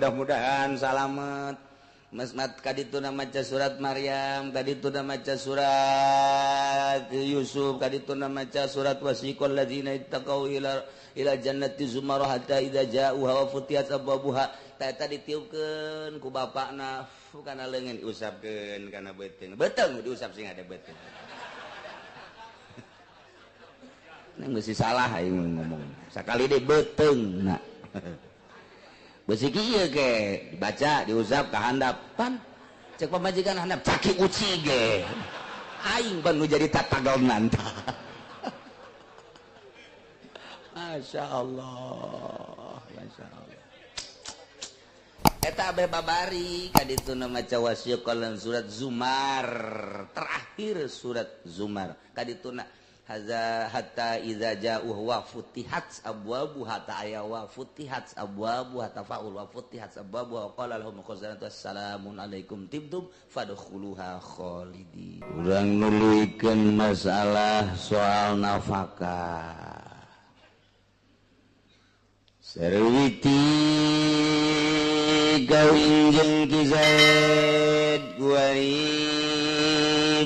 Mudah-mudahan salamet. Mesmat kadituna maca surat Maryam, kadituna maca surat Yusuf, kadituna maca surat wasiqal ladzina ittaqau ila ila jannati zumar hatta idza ja'uha wa futiyat abwabuha. Ta eta ditiupkeun ku bapakna kana leungeun diusapkeun kana beuteung. Beuteung diusap sing ada beuteung. Nang beusi salah aing ngomong. Sakali deui beuteung na. Besi kieu ge dibaca diusap ka handap pan cek pamajikan handap caki uci ge aing pan nu jadi tatagonan. Masya Allah, Masya Allah. Eta abeh babari kadituna maca wasiqalan surat Zumar, terakhir surat Zumar kadituna haza hatta idza ja'u wa futihat abwabuha ta aya wa futihat abwabuha tafaul wa futihat abwabuha wa qala lahum khazanatu assalamun alaikum tibtum fadkhuluha khalidin. Urang nuluykeun masalah soal nafkah. Sarwiti kawin jeung Ki Zaid kuari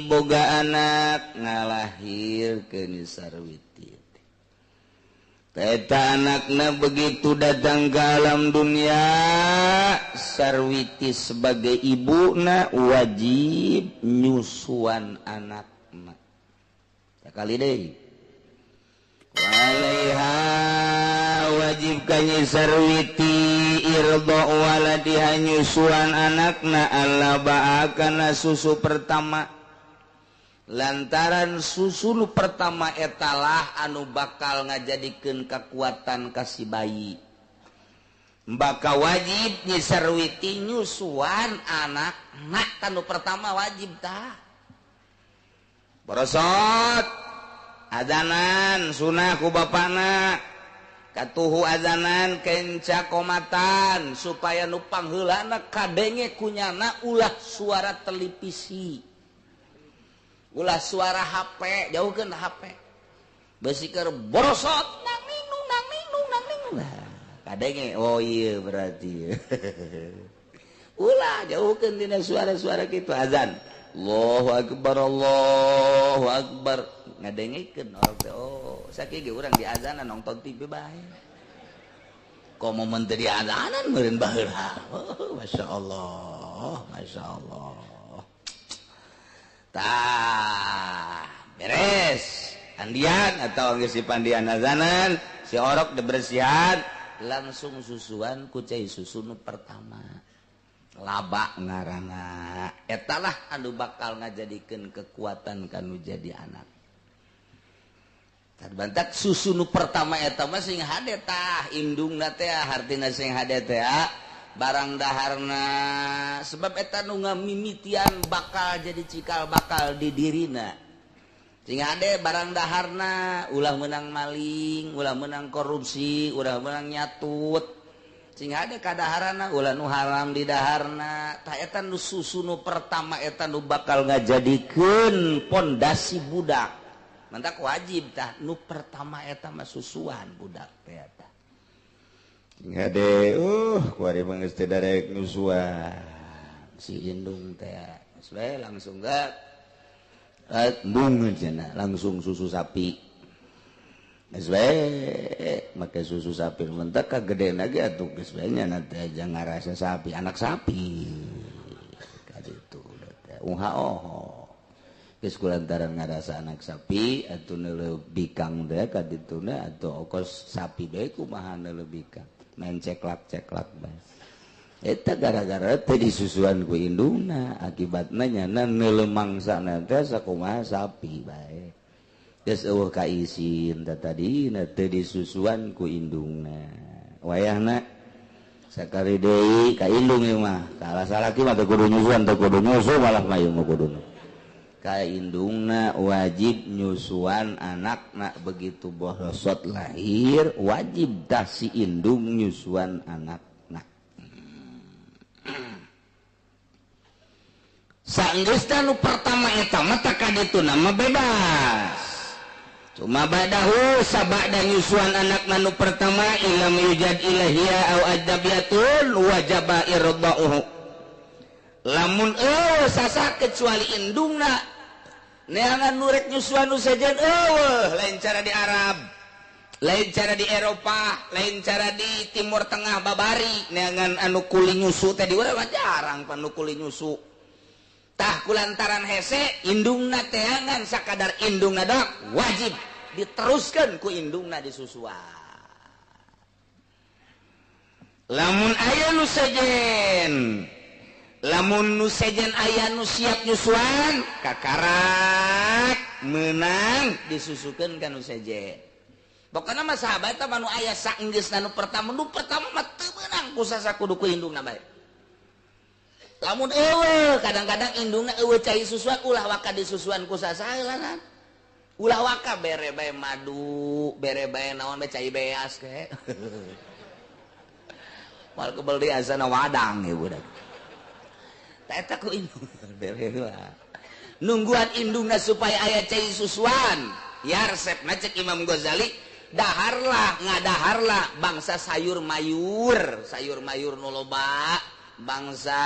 boga anak ngalahirkeun Sarwiti. Eta anakna begitu datang ke alam dunia, Sarwiti sebagai ibuna wajib nyusuan anakna. Sakali deui. Walaiha wajib kanyi Sarwiti irdo waladiha nyusuan anakna alla ba'akana susu pertama. Lantaran susu nu pertama etalah anu bakal ngajadikeun kekuatan ka si bayi. Baka wajib nyi Sarwiti nyusuan anakna tanu pertama wajib tah. Borosot adanan sunah ku bapana katuhu adanan kenca komatan supaya nu pangheulana kadenge kunyana ulah suara televisi, ulah suara HP, jauhkeun HP. Beusi keur borosot nang ninung nang ninung nang ninung. Kadenge oh iya berarti. Ulah jauhkeun dina suara-suara kitu azan. Allahu akbar Allahu akbar ngadengekeun orang teh oh sakieu ge urang di azanan nonton TV bae. Komo mun teu diazanan meureun baheula. Oh, masyaallah, masyaallah. Tah, beres. Andian atau geus si pandian azanan, si orok dibersihan, langsung susuan ku cai susu nu pertama. Laba ngaranna. Etalah anu bakal ngajadikeun kekuatan kanu jadi anak. Terbantak susu nu pertama eta mah sing hade tah indungna teh hartina sing hade teh barang daharna sebab eta nu ngamimitian bakal jadi cikal bakal di dirina. Sing hade barang daharna ulah meunang maling, ulah meunang korupsi, ulah meunang nyatut. Sing hade kadaharana ulah nu haram di daharna. Tah eta nu susu nu pertama eta nu bakal ngajadikeun pondasi budak. Mantak wajib tah nu pertama eta mah susuan budak teh eta. Sing hade kuari mah geus teu darek nyusuan si indung teh. Geus bae langsung ga embung cenah langsung susu sapi. Geus bae make susu sapi mentak kagedena ge atuh geus bae nya teh aja ngarasa sapi anak sapi. Kaditu teh uha oho. Geus kulantaran ngarasa anak sapi atuh neuleuh bikang teh kadituna atuh okos sapi bae kumaha neuleuh bikang main ceklak-ceklak bae. Eta gara-gara teh disusuan ku indungna akibatna nyana neuleuh mangsana teh sakumaha sapi bae. Geus eueuh kaisin teh tadina teh disusuan ku indungna. Wayahna sakali deui ka indung ieu mah kalah salaki mah teu kudu nyusuan teu kudu nyusu malah mah ieu mah kuduna. Ka indungna wajib nyusuan anakna begitu borosot lahir wajib dah si indung nyusuan anakna. Sanggeus nu pertama eta mah tah kadituna mah bebas. Cuma badahu sabada nyusuan anak nu pertama ilam yujad ilahia au ajnabiyatun wajaba irda'uhu. Lamun eueuh sasa kecuali indungna neangan nu rek nyusuan nu sejen eueuh, lain cara di Arab, lain cara di Eropa, lain cara di Timur Tengah babari neangan anu kuli nyusu teh di urang mah jarang pan nu kuli nyusu. Tah kulantaran hese indungna teangan sakadar indungna dok wajib diteruskan ku indungna disusuan. Lamun aya nu sejen, lamun nu sejen aya nu siap nyusuan kakarak menang disusukeun ka nu sejen. Pokona mah sahabat teh nu aya saenggeusna nu pertama mah teu meunang ku sasa kudu ku indungna bae. Lamun eueuh kadang-kadang indungna eueuh cai susuan ulah waka disusuan ku sasaheulanan. Ulah waka bere bae madu, bere bae naon bae cai beas ke. Moal kebel di asana wadang ieu budak. Tah eta ku indung bere heula. Nungguan indungna supaya aya cai susuan. Ya resepna cek Imam Ghazali, daharlah ngadaharlah bangsa sayur mayur nu loba, bangsa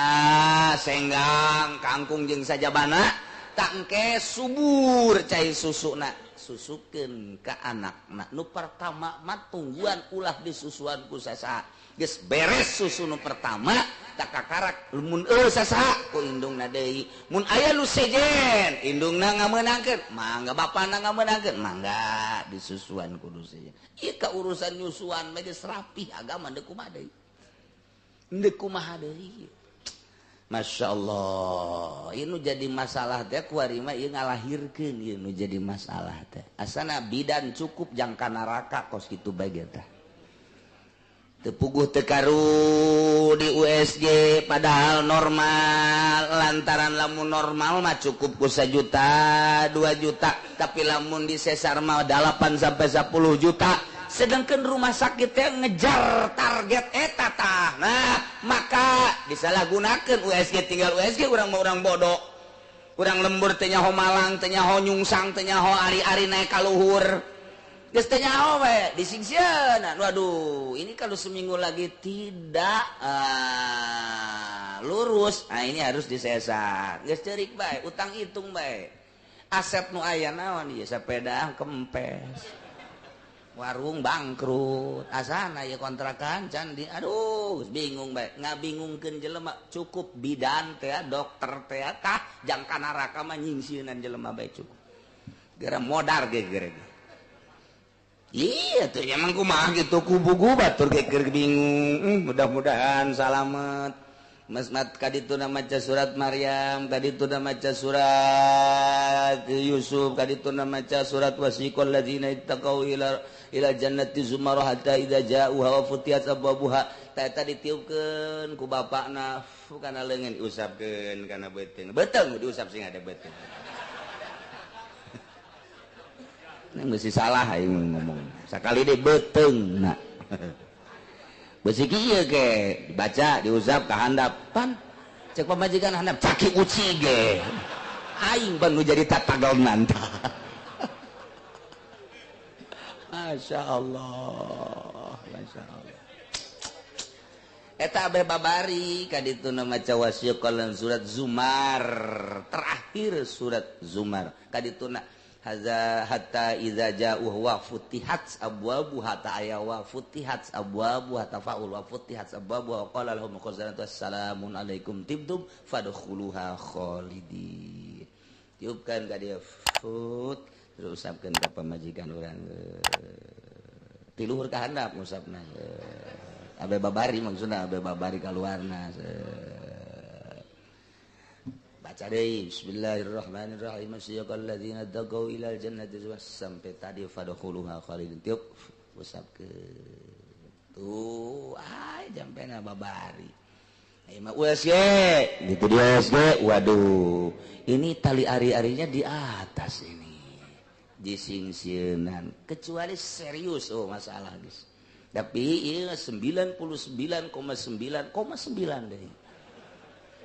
senggang, kangkung jeung sajabana. Tangke subur cai susuna susukeun ka anakna nu pertama mah tungguan ulah disusuan ku sasaha geus beres susu nu pertama tak kakarak mun eueuh sasaha ku indungna deui mun aya nu sejen indungna ngamenangkeun mangga bapana ngamenangkeun mangga disusuan ku nu sejen. Ieu ka urusan nyusuan mah geus rapih agama deuk kumaha deui, deuk kumaha deui. Masya Allah, ini jadi masalah teh kuari mah ieu ngalahirkeun ieu nu jadi masalah teh. Asana bidan cukup jangka neraka kos kitu bae ge tah. Teu puguh teu karu di USG padahal normal, lantaran lamun normal mah cukup ku 1 juta, 2 juta, tapi lamun di sesar mah 8 sampai 10 juta. Sedangkan rumah sakit teh ngejar target eta tah. Nah, maka disalahgunakeun USG tinggal USG urang mah urang bodoh. Urang lembur teh nyaho Malang, teh nyaho nyungsang, teh nyaho ari-ari naik ka luhur. Geus teh nyaho we disingsieunan. Waduh, ini kalau seminggu lagi tidak lurus. Nah, ini harus disesar. Geus ceurik bae, utang hitung bae. Aset nu aya naon ieu sepeda kempes. Warung bangkrut, asana ya kontrakan candi, aduh bingung bae, ngabingungkeun jelema cukup bidan teh, dokter teh, tah jangka neraka mah nyingsieunan jelema bae cukup. Geura modar ge geura. Iya tuh emang kumaha gitu kubugu batur ge keur bingung, mudah-mudahan salamet. Mas mat kadituna maca surat Maryam, kadituna maca surat Yusuf, kadituna maca surat wasiqal ladzina ittaqau ila ila jannati zumara hatta idza ja'uha wa futiyat abwabuha. Ta eta ditiupkeun ku bapakna kana leungeun diusapkeun kana beuteung. Beuteung diusap sing ada beuteung. Nang geus salah aing ngomong. Sakali deui beuteung na. Besi kieu ge dibaca diusap ka handap pan cek pamajikan handap caki uci ge aing pan nu jadi tatagonan. Masya Allah, Masya Allah. Eta abeh babari kadituna maca wasiqalan surat Zumar, terakhir surat Zumar kadituna haza hatta idza ja'u wa futihat abwabuha ta wa futihat abwabuha tafaul wa futihat abwabuha wa qala lahum khazanatu assalamun alaikum tibtum fadkhuluha khalidin. Tiupkan ka dia fut terus usapkeun ka pamajikan urang ti luhur ka handap ngusapna abe babari maksudna abe babari kaluarna. Baca deui bismillahirrahmanirrahim asyaqal ladzina taqau ilal jannati sampai tadi fadkhuluha khalidin tiup usapkeun tuh ai jampena babari. Ai mah USG gitu di USG waduh ini tali ari-arinya di atas ini disingsieunan kecuali serius oh masalah guys. Tapi ieu 99,9,9 deui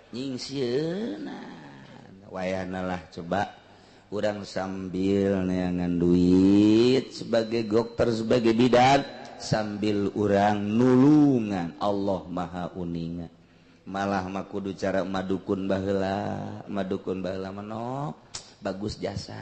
nyingsieunan wayahna lah coba Urang sambil neangan duit sebagai dokter, sebagai bidan, sambil urang nulungan. Allah Maha uninga. Malah mah kudu cara madukun baheula, madukun baheula manok bagus jasa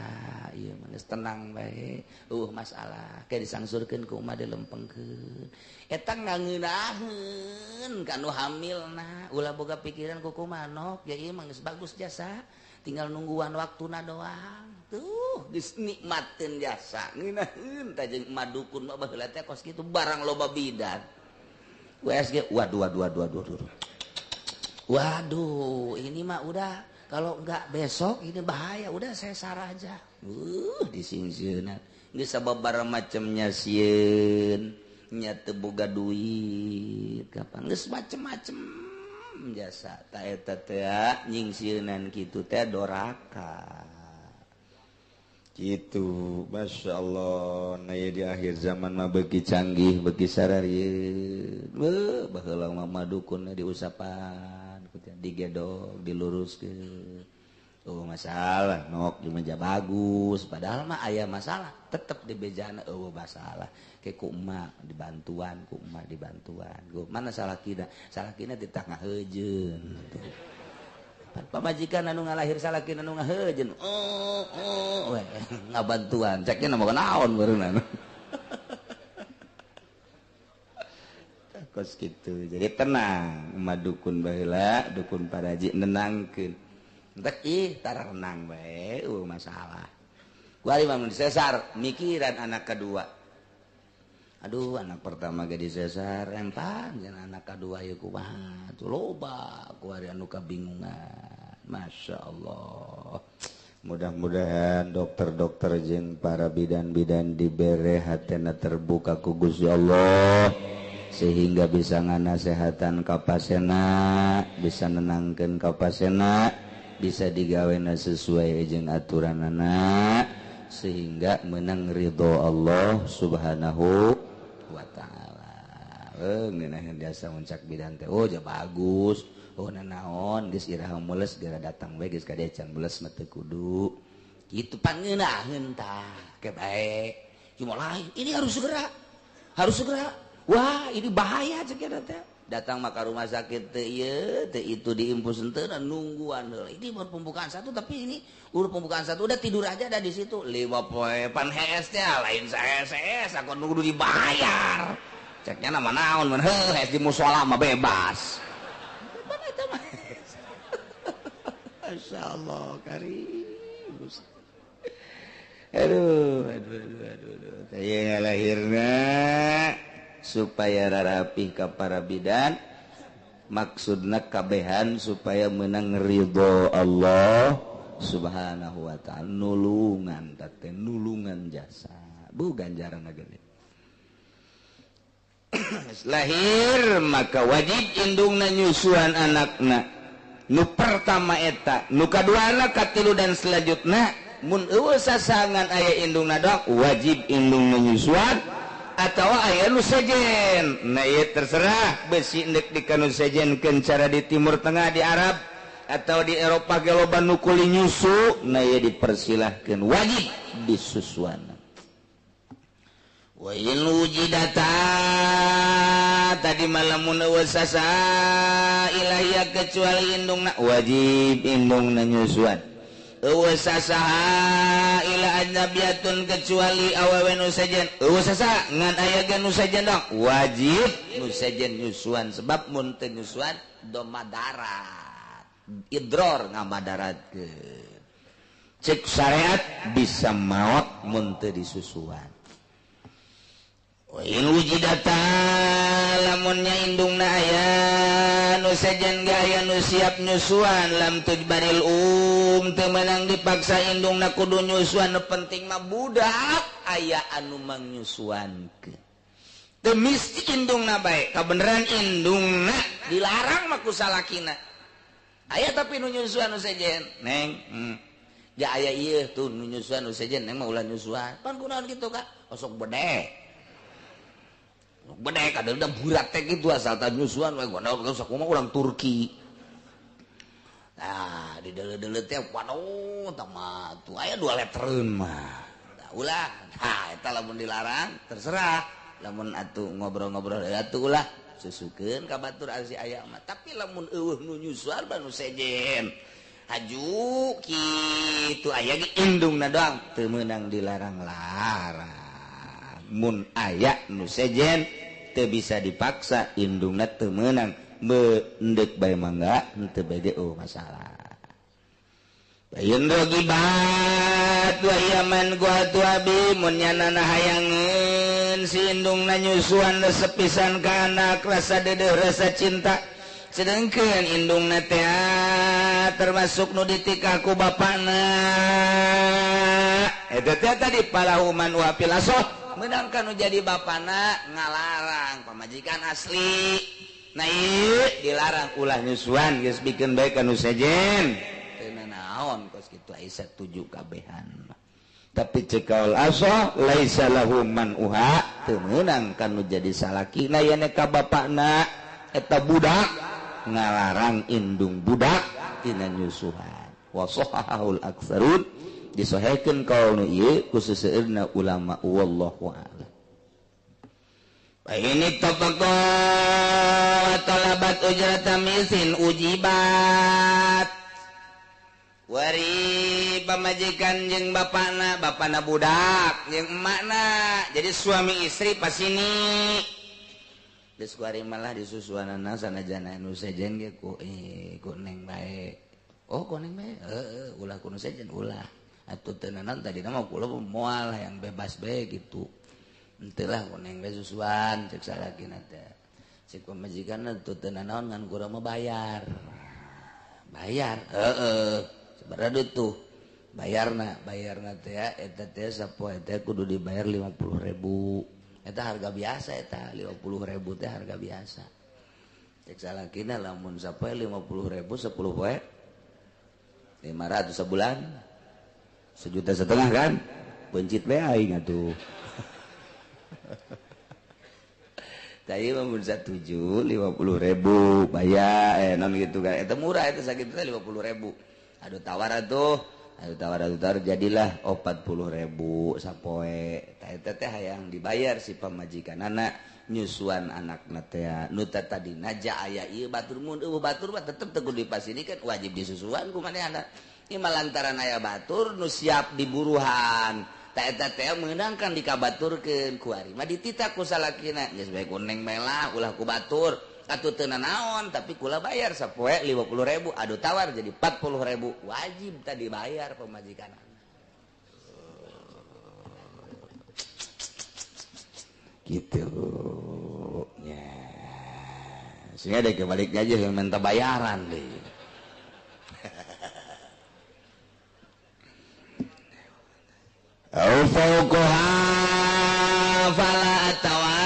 ieu mah geus tenang bae, masalah kayak disangsurkeun ku umat dilempengkeun eta ngangeunaheun ka nu hamilna, ulah boga pikiran ku kumaha nok ya, ieu mah geus bagus jasa, tinggal nungguan waktuna doang. Tuh geus nikmatin jasa ngeunaheun tah jeung madukun mah baheula teh kos kitu barang loba bidan USG. Waduh, waduh, waduh, waduh, waduh, waduh, ini mah udah kalau enggak besok ini bahaya, udah sesar aja. Disingsieunan geus sababaraha macamnya, sieun nya teu boga duit kapan, geus macem-macem jasa ta eta teh nyingsieunan kitu teh doraka gitu. Masya Allah. Nah ya, di akhir zaman mah beuki canggih, beuki sararieun. Beuh, baheula mah madukun diusapan, digedog, diluruskeun. Oh, masalah nok di meja bagus, padahal mah aya masalah tetep di bejana, eueuh masalah ke ku emak dibantuan, ku emak dibantuan. Go mana salah kina, salah kina di tengah heujeun. Pamajikan anu ngalahir salakina anu ngaheujeun, oh we ngabantuan ceknya nama naon barunan kos gitu. Jadi tenang, madukun baheula dukun paraji nenangkeun entek ih tara renang bae, eueuh masalah. Kuari mah mun sesar mikiran anak kedua, aduh anak pertama ge disesar empan jeung anak kedua ieu kumaha tuh, loba kuari anu kabingungan. Masya Allah, mudah-mudahan dokter-dokter jeung para bidan-bidan dibere hatena terbuka ku Gusti Allah sehingga bisa nganasehatan ka pasena, bisa nenangkeun ka pasena, bisa digawena sesuai jeung aturanana sehingga menang ridho Allah Subhanahu wa ta'ala. Ngeunaheun jasa muncak bidan teh, oh ja bagus, oh nanaon geus iraha mules geura datang we geus ka can mules mah teu kudu kitu pangeunaheun tah ke bae. Cuma lain ini harus segera, harus segera, wah ini bahaya cek eta teh. Datang maka rumah sakit teu ieu teu itu diimpus henteu nungguan heula. Ini baru pembukaan satu, tapi ini udah pembukaan satu udah tidur aja ada di situ. Lima poe pan HS teh lain saes aku nunggu dibayar. Ceknya nama naon mun heuh HS di musola mah bebas. Pan eta mah. Masyaallah karim. Aduh aduh aduh aduh. Teh ngalahirna supaya rarapih ka para bidan, maksudna kabehan supaya menang ridho Allah Subhanahu wa ta'ala, nulungan teh nulungan jasa bu ganjaran gede. Lahir maka wajib indungna nyusuan anakna nu pertama eta, nu kaduana, katilu dan selanjutna. Mun eueuh sasangan aya indungna doang, wajib indungna nyusuan atau aya nu sejen. Nah ieu terserah besi ndek dikanu sejenkeun cara di Timur Tengah, di Arab atau di Eropa ge loba nu kuli nyusu. Nah ieu dipersilahkeun wajib disusuan. Wa in wujidata tadi malamun wasasa ilahia kecuali indungna, wajib indungna nyusuan. Sasaha ila ajnabiyatun kecuali awewe nu sejen, eueuh sasa ngan aya ge nu sejen dong, wajib nu sejen nyusuan sebab mun teu nyusuan do madarat, idror ngamadaratkeun. Cek syariat bisa maot mun teu disusuan. Wa in wujidata lamunnya indungna aya nu sejen ge aya nu siap nyusuan, lam tujbaril teu meunang dipaksa indungna kudu nyusuan, nu penting mah budak aya anu mangnyusuankeun. Teu misti indungna bae, kabeneran indungna dilarang mah ku salakina. Aya tapi nu nyusuan nu sejen, neng. Ja aya ieu tuh nu nyusuan nu sejen, neng mah ulah nyusuan. Pan kunaon kitu ka? Osok bedek. Bedek ada udah burak teh gitu asal tah nyusuan we gondol sakumaha urang Turki. Nah, di deuleu-deuleu teh waduh tah mah tuh aya 2 letreun mah. Tah ulah. Tah eta lamun dilarang terserah. Lamun atuh ngobrol-ngobrol atuh ulah susukeun ka batur si aya mah. Tapi lamun eueuh nu nyusuan nu sejen. Haju kitu aya ge indungna doang teu meunang dilarang-larang. Mun aya nu sejen teu bisa dipaksa indungna teu meunang endek bae mangga henteu bae ge oh masalah. Bayin rogibat wa yaman gua tuabi mun nyanana hayangeun si indungna nyusuan resep pisan ka anak rasa dedeuh rasa cinta. Sedangkan indungna teh termasuk nu ditikah ku bapana. Eta teh tadi palahuman wa pilasoh meunang nu jadi bapana ngalarang pamajikan asli. Nah ieu dilarang ulah nyusuan geus bikeun bae ka nu sejen. Teu nanaon kos kitu aya satuju kabehan. Tapi ceuk kaul asoh laisa lahu man uha teu meunang ka nu jadi salakina yen ka bapana eta budak ngalarang indung budak tina nyusuhan. Wa sahahul aktsarun disahihkeun kaul nu ieu ku seseueurna ulama wallahu a'lam. Fa ini tabaqa talabat ujrata misin ujibat. Wari pamajikan jeung bapana, bapana budak jeung emakna. Jadi suami istri pas ini geus kuari malah disusuanana sanajana nu sejen ge ku ku neng bae. Oh ku neng bae heueuh ulah ku nu sejen ulah. Atuh teu naon tadina mah kula moal hayang bebas bae kitu. Henteu lah ku neng bae susuan ceuk salakina teh. Ceuk pamajikanna teu teu nanaon ngan kula mah bayar. Bayar heueuh sabaraha tuh bayarna bayarna teh eta teh sapoe teh kudu dibayar 50.000. Eta harga biasa eta 50.000 teh harga biasa. Cek salakina lamun sapoe 50.000 10 poe 500 sebulan. 1,5 juta kan? Bencit bae aing atuh. Tadi lamun satuju 50.000 bayar non gitu kan. Eta murah eta sakitu teh 50.000. Aduh tawar atuh. Aduh tawar jadilah 40.000 sapoe. Eta teh hayang dibayar si pamajikanana nyusuan anakna teh. Nu tadina ja aya ieu batur mun eueuh batur mah tetep teu kudu dipasini kan wajib disusuan ku manehna. Ieu mah lantaran aya batur nu siap diburuhan. Ta eta teh meunang kan dikabaturkeun ku ari mah dititah ku salakina geus bae ku neng bae lah ulah ku batur. Atuh teu nanaon tapi kula bayar sapoe 50.000 aduh tawar jadi 40.000 wajib tadi bayar pamajikan. Gitu ya. Sehingga ada kebaliknya aja yang minta bayaran deh. Au fauqaha fala atawa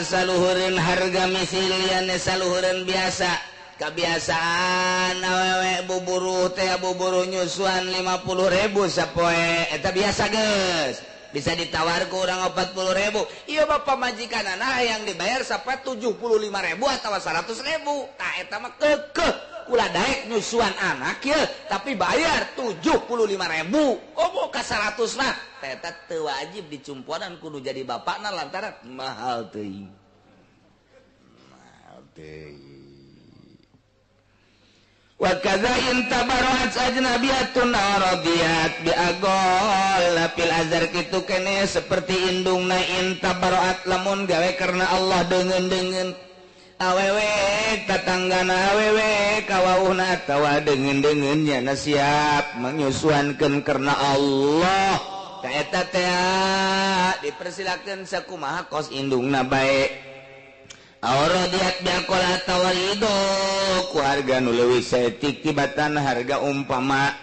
saluhureun harga misilian saluhureun biasa kebiasaan awewe buburuh teh buburuh nyusuan 50.000 sapoe eta biasa geus bisa ditawar ku urang 40.000 ieu mah pamajikanana yang dibayar sapoe 75.000 atawa 100.000 tah eta mah keukeuh kula daek nyusuan anak ye tapi bayar 75.000 oh ka 100 mah eta teu wajib dicumponan kudu jadi bapakna lantaran mahal teuing mahal teuing. Wa kadza in tabarrat ajnabiyatun radiyat bi agol fil azhar kitu kene seperti indungna in tabarrat lamun gawe karena Allah deungeun-deungeun awewe tatanggana awewe kawauhna atawa deungeun-deungeun nya siap menyusuankeun karena Allah ka eta teh dipersilakeun sakumaha kos indungna bae. Auradiat biakola tawarido ku harga nu leuwih saeutik tibatan harga umpama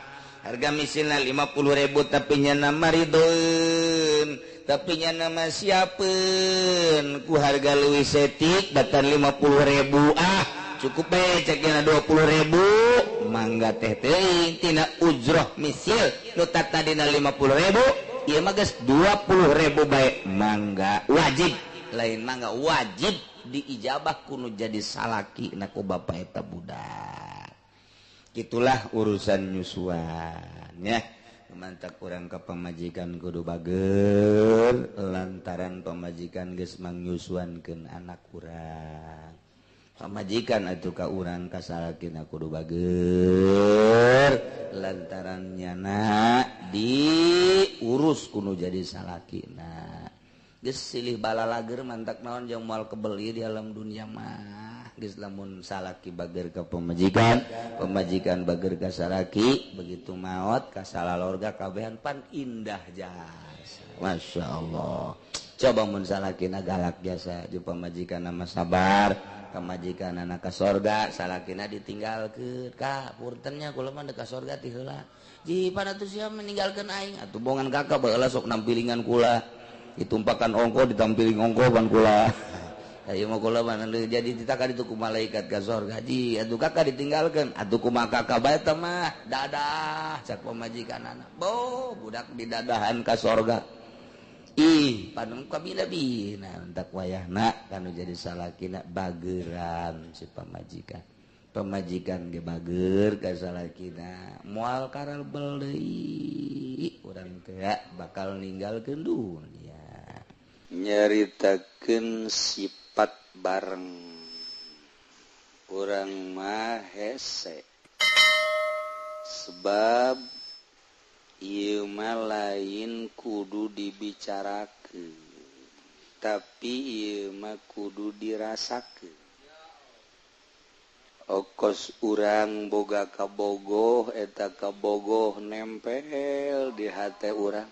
harga misilna 50.000 tapi nya nama ridoeun tapi nya nama siapeun ku harga leuwih saeutik batan 50.000 ah cukup bae cek nya 20.000 mangga teh teuing tina ujroh misil nu tadina 50.000 ieu mah geus 20.000 bae mangga wajib lain mangga wajib diijabah kuno jadi salaki na ku bapa eta budak. Gitulah urusan nyusuan ya. Mantap kurang ke pamajikan kudu bager lantaran pamajikan geus mangnyusuankeun anak urang. Pamajikan atuh ka urang ka salakina kudu bager lantaran nyana diurus kudu jadi salakina. Geus silih balalager mantak naon jeung moal kebeli di alam dunia mah. Geus lamun salaki bager ka pamajikan, pamajikan bager ka salaki, begitu maot ka salalorga kabehan pan indah jasa. Masya Allah. Coba mun salakina galak jasa jeung pamajikan mah sabar, pamajikan anak ka sorga, salakina ditinggalkeun. Ka puntennya kula mah ka sorga ti heula. Ji pan atuh sia meninggalkeun aing, atuh bongan kakak baheula sok nampilingan kula. Ditumpakan ongko ditampiling ongko ban kula. Ayo mah kula mah jadi ditaka ditu ku malaikat ka sorga. Ji atuh kakak ditinggalkeun, atuh kumaha kakak bae teh mah dadah cak pamajikanana. Bo budak didadahan ka sorga. Ih panung kabina-bina entak wayahna kanu jadi salakina bageran si pamajikan. Pamajikan ge bager ka salakina moal karalbel deui urang teh bakal ninggalkeun dunia. Nyaritakeun sifat bareng urang mah hese sebab ieu mah lain kudu dibicarakeun tapi ieu mah kudu dirasakeun. Okos urang boga kabogoh eta kabogoh nempel di hate urang.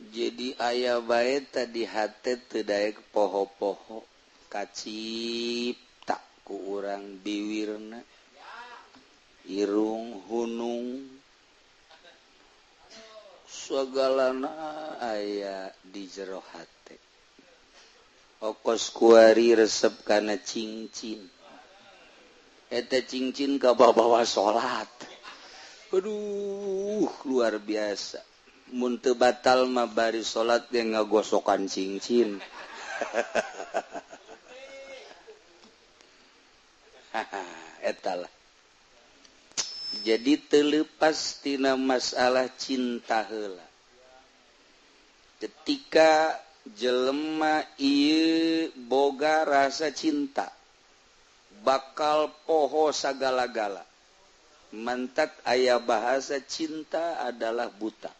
Jadi aya bae tadi hate teu daek poho-poho kacipta ku urang biwirna irung hunung sagalana aya di jero hate. Okos kuari resep kana cincin eta cincin kabawa salat. Aduh luar biasa. Mun teu batal mah bari salat ge ngagosokan cincin. Eta lah. Jadi teu leupas tina masalah cinta heula. Ketika jelema ieu boga rasa cinta bakal poho sagala-gala. Mantak aya bahasa cinta adalah buta.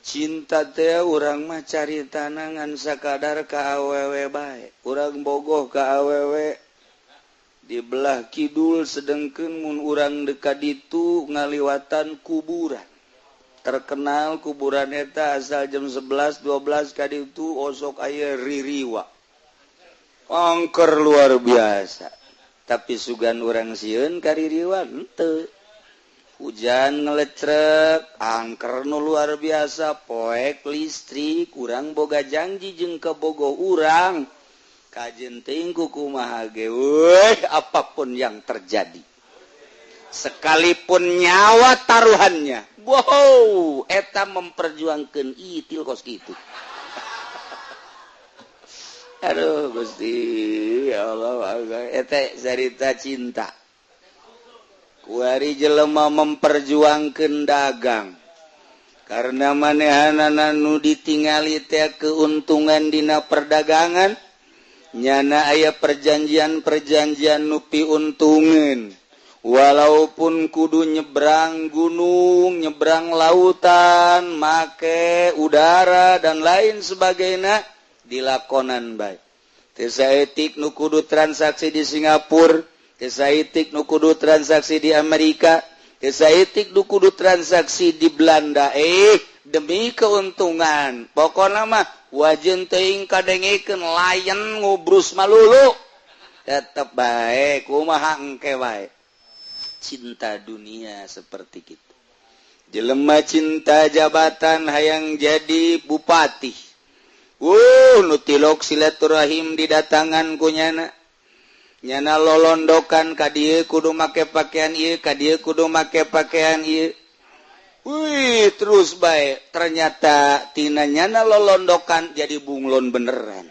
Cinta teh urang mah cari tanangan sakadar ka awewe bae. Urang bogoh ka awewe di belah kidul sedengkeun mun urang dekat ditu ngaliwatan kuburan. Terkenal kuburan eta asal jam 11 12 ka ditu osok aya ririwa. Angker luar biasa. Tapi sugan urang sieun ka ririwa henteu. Hujan ngelecrek, angker nu luar biasa, poek listrik, urang boga janji jeung kabogoh urang. Kajen teuing ku kumaha ge, weuh apapun yang terjadi. Sekalipun nyawa taruhannya. Wow, eta memperjuangkeun itil kos kitu. Aduh Gusti, ya Allah, eta carita cinta. Kuari jelema memperjuangkeun dagang karena manehanana nu ditingali teh keuntungan dina perdagangan nyana aya perjanjian-perjanjian nu piuntungeun walaupun kudu nyebrang gunung, nyebrang lautan, make udara dan lain sebagainya dilakonan bae. Teu saeutik nu kudu transaksi di Singapura, teu saeutik nu kudu transaksi di Amerika, teu saeutik nu kudu transaksi di Belanda. Demi keuntungan. Pokona mah wajeun teuing kadengekeun layan ngubrus malulu. Tetep bae kumaha engke bae. Cinta dunia seperti kitu. Jelema cinta jabatan hayang jadi bupati. Nu tilok silaturahim didatangan ku nyana. Nyana lolondokan ka dieu kudu make pakaian ieu, ka dieu kudu make pakaian ieu. Wih, terus bae. Ternyata tina nyana lolondokan jadi bunglon beneran.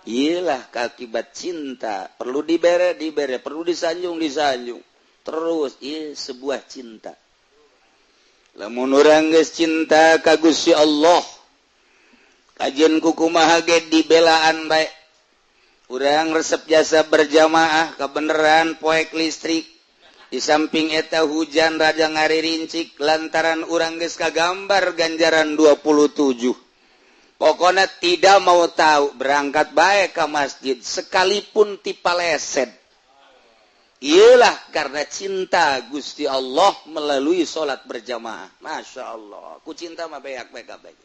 Iyalah akibat cinta, perlu dibere dibere, perlu disanjung disanjung. Terus ieu sebuah cinta. Lamun urang geus cinta ka Gusti Allah, kajian kukumaha ge dibelaan bae. Urang resep jasa berjamaah kebeneran poek listrik. Di samping eta hujan raja ngaririncik lantaran urang geus kagambar ganjaran 27. Pokoknya tidak mau tahu berangkat baik ke masjid sekalipun tipaleset. Iyalah karena cinta Gusti Allah melalui salat berjamaah. Masya Allah, ku cinta mah beak beak beak.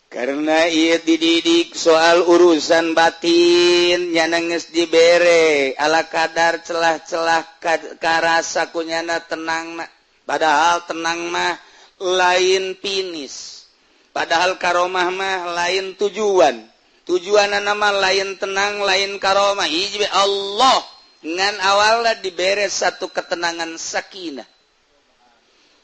Karena ia dididik soal urusan batin nyana geus dibere ala kadar celah-celah karasa kunyana tenang na. Padahal tenang mah lain pinis. Padahal karomah mah lain tujuan. Tujuan nama lain tenang, lain karomah. Hiji Allah ngan awalna dibere satu ketenangan sakinah.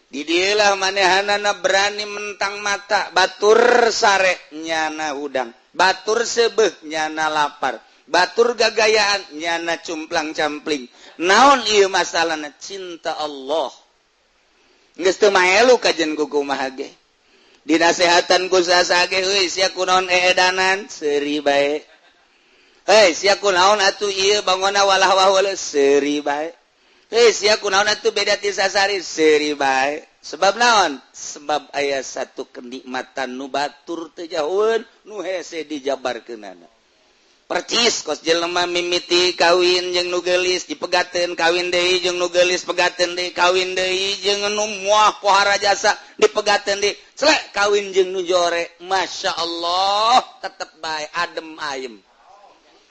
Didilah manehanana berani mentang mata, batur sare nyana hudang, batur sebeh nyana lapar, batur gagayaan nyana cumplang campling. Naon ieu masalahna cinta Allah. Geus teu maelu kajen kukumaha ge. Dinasehatan ku saha ge heuy sia kunaon eedanan seuri bae. Heuy sia kunaon atuh ieu bangona walah wahul seuri bae. Heuy sia kunaon atuh beda ti sasari seuri bae. Sebab naon? Sebab aya satu kenikmatan nu batur teu jauheun nu hese dijabarkeunana. Percis kos jelema mimiti kawin jeung nu geulis dipegateun kawin deui jeung nu geulis pegateun deui kawin deui jeung nu muah pohara jasa dipegateun deui selek kawin jeung nu jore. Masya Allah tetep bae adem ayem.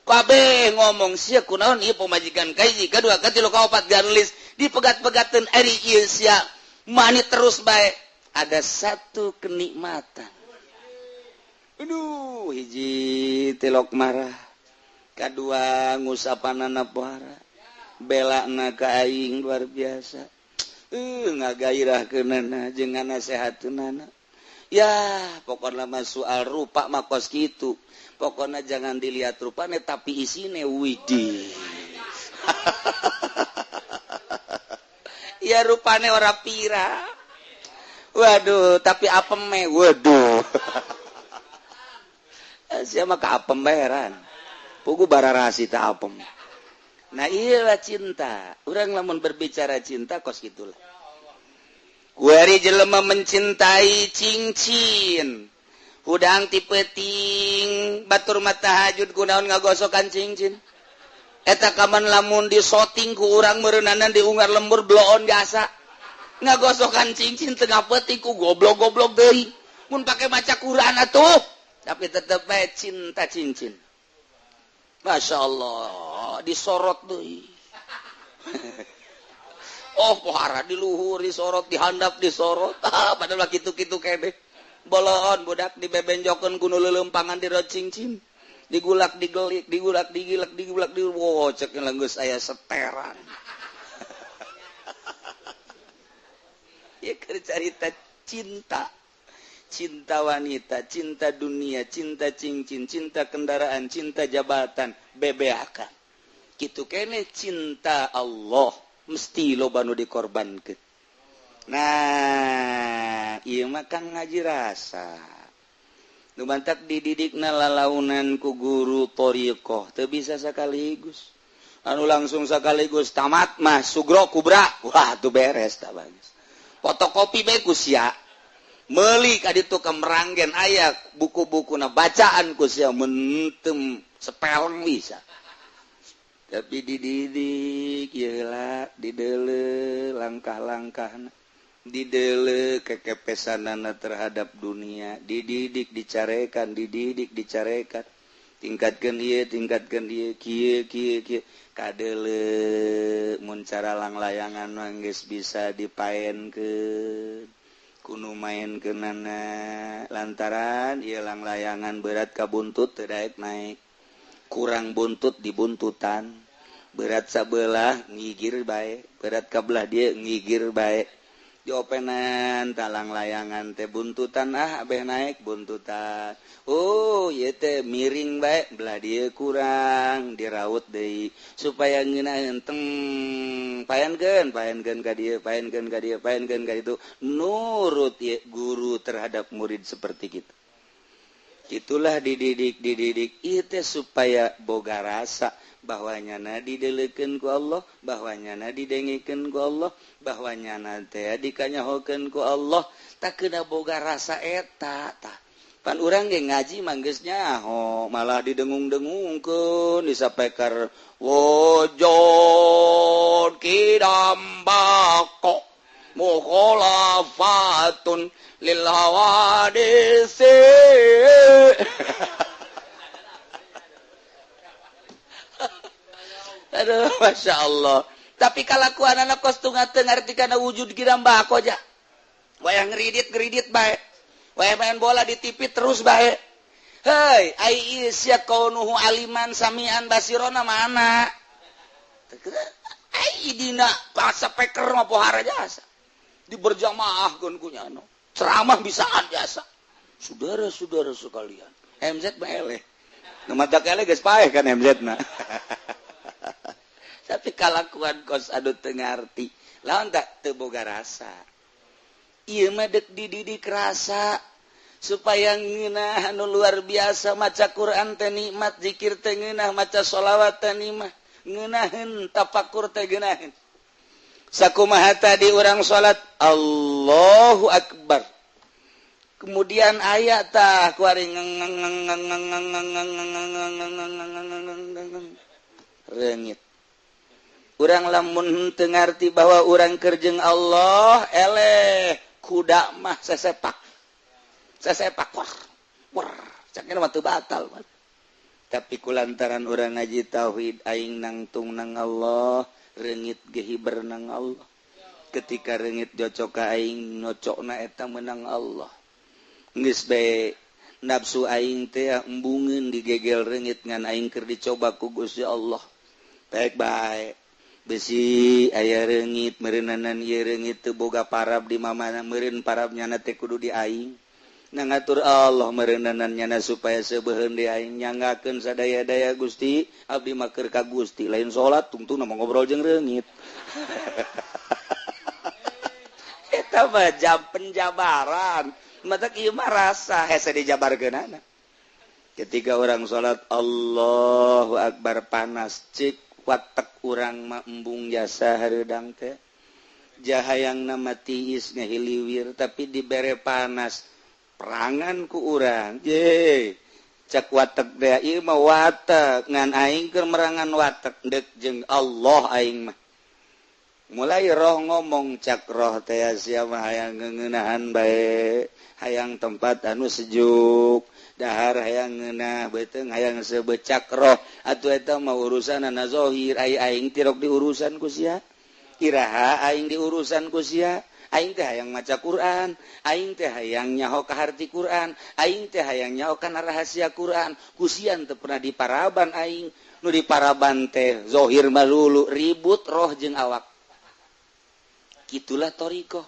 Kabeh ngomong sia kunaon ieu pamajikan kahiji kadua katilu kaopat garelis dipegat-pegateun ari ieu sia mani terus bae. Ada satu kenikmatan. Aduh hiji tilok marah, kadua ngusapanana pohara, belana ka aing luar biasa. Ngagairahkeunana jeung nganasehateunana. Ya pokona mah soal rupa mah kos kitu. Pokona jangan dilihat rupane tapi isine widih. Ya rupane ora pira. Waduh, tapi apeme waduh. Siapa ka apem bayaran. Pugu bararasi ta apem. Nah iyalah cinta. Urang lamun berbicara cinta kos gitulah. Kuari jelema mencintai cincin. Hudang ti peuting batur mata tahajud kunaon ngagosokan cincin. Eta kaman lamun disoting ku urang meureunana diunggar lembur bloon jasa. Ngagosokan cincin tengah peuting ku goblok-goblok deui. Mun pake maca Quran atuh. Tapi tetep bae cinta cincin. Masya Allah, disorot deui. Oh, pohara di luhur disorot, dihandap disorot. Ah, padahal kitu-kitu keneh. Boloon budak dibebenjokeun ku nu leuleumpangan di rot cincin. Digulak digelik, digulak digilek, digulak di wo cek geus aya seteran. Ieu keur carita cinta. Cinta wanita, cinta dunia, cinta cincin, cinta kendaraan, cinta jabatan, bebeakan. Kitu kene cinta Allah mesti loba nu dikorbankeun. Nah, ieu mah kang ngaji rasa. Nu bantak dididikna lalaunan ku guru thariqah, teu bisa sekaligus. Anu langsung sekaligus tamat mah sugro kubra. Wah, tuh beres tah bagus. Fotokopi bae ku sia. Meuli ka ditu ka Meranggen aya buku-bukuna bacaan ku sia mentem sepeleng bisa. Tapi dididik ieu lah dideuleu langkah-langkahna, dideuleu kekepesanana terhadap dunia, dididik dicarekan, dididik dicarekan. Tingkatkeun ieu, tingkatkeun ieu, kieu kieu kieu kadeuleu mun cara langlayangan mah geus bisa dipaenkeun. Kuno main kenana lantaran ieu langlayangan berat ka buntut teu daek naik, kurang buntut dibuntutan, berat sabelah ngigir bae, berat ka belah dieu ngigir bae. Diopenan talang layangan teh buntutan ah abeh naik buntutan. Oh ieu teh miring bae belah dieu kurang diraut deui supaya ngeunaheun teng paenkeun paenkeun ka dieu paenkeun ka dieu paenkeun ka ditu nurut ieu guru terhadap murid seperti kitu. Itulah dididik dididik ieu teh supaya boga rasa bahwa nyana didelekeun ku Allah, bahwa nyana didengekeun ku Allah, bahwa nyana teh dikanyahokeun ku Allah, tak kena boga rasa eta tah. Pan urang ge ngaji mah geus nyaho, malah didengung-dengungkeun disapekar wujud kidam bako mukhalafatun lil hawadisi. Aduh, Masya Allah. Tapi kalakuan anak kos teu ngarti kana wujud kidam bako ja. Wayah ngeridit-ngeridit bae. Wayah main bola di TV terus bae. Hei, ai sia kaunuhu aliman samian basirona mana? Ai dina bahasa peker mah pohara jasa. Di berjamaah keun ku nyano. Ceramah bisaan jasa. Saudara-saudara sekalian, MZ mah eleh. Nu mata eleh geus paeh kan MZ na. Tapi kalakuan kos anu teu ngarti. Lawan tak teu boga rasa. Ieu mah deuk dididik rasa supaya ngeunah anu luar biasa maca Quran teh nikmat, zikir teh ngeunah, maca sholawat teh nikmat, ngeunaheun tafakur teh ngeunaheun. Sakumaha tadi urang salat Allahu Akbar. Kemudian aya tah kuari reungit. Urang lamun teu ngarti bahwa urang keur jeung Allah, eleh kuda mah sesepak. Sesepak wah. Wah, cakna mah teu batal. Tapi kulantaran urang ngaji tauhid aing nangtung nang Allah, reungit ge hiber nang Allah. Ketika reungit jocok ka aing nyocokna eta meunang Allah. Geus bae nafsu aing teh embungeun digegel reungit ngan aing keur dicoba ku Gusti Allah. Baik bae. Besi aya reungit meureunnanan ieu reungit teu boga parab di mamana meureun parab nyana teh kudu di aing. Na ngatur Allah meureunnanan nyana supaya seubeuheun di aing nyanggakeun sadaya-daya Gusti abdi mah keur ka Gusti lain salat tungtungna mah ngobrol jeung reungit. Eta mah jam penjabaran. Matak ieu mah rasa hese dijabarkeunana. Ketika orang salat Allahu Akbar panas cik watek urang mah embung jasa hareudang teh jahayang nama tiis ngahiliwir tapi dibere panas perangan ku urang ye cak watek teh ieu mah watek ngan aing keur merangan watek deuk jeung Allah aing mah mulai roh ngomong cak roh teh sia mah hayang ngeunahan bae hayang tempat anu sejuk dahar hayang ngeunah beuteung hayang sebecak roh atuh eta mah urusanana zahir ai aing tirok diurusan ku sia iraha aing diurusan ku sia aing teh hayang maca Quran aing teh hayang nyaho ka harti Quran aing teh hayang nyaho kana rahasia Quran ku sia teu pernah diparaban aing nu diparaban teh zahir mah lulu ribut roh jeung awak. Itulah thariqah.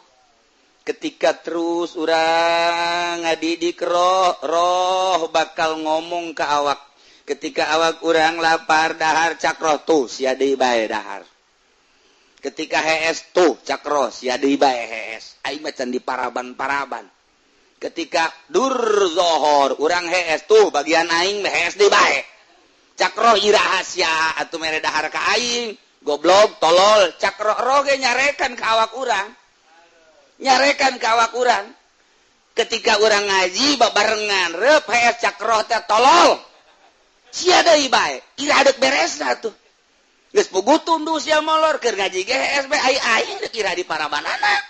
Ketika terus urang ngadidik roh, roh bakal ngomong ke awak. Ketika awak urang lapar dahar cak roh tuh sia deui bae dahar. Ketika hees tuh cak roh sia deui bae hees. Aing mah can diparaban-paraban. Ketika dur zohor urang hees tuh bagian aing hees deui bae. Cak roh iraha sia atuh mere dahar ka aing. Goblok tolol cak roh roh ge nyarekan ka awak urang. Nyarekan ka awak urang. Ketika urang ngaji babarengan reup hees cak roh teh tolol. Sia deui bae, iraha deuk beresna tuh. Geus puguh tunduh sia molor keur ngaji ge hees bae ai aing deuk iraha di parabanana.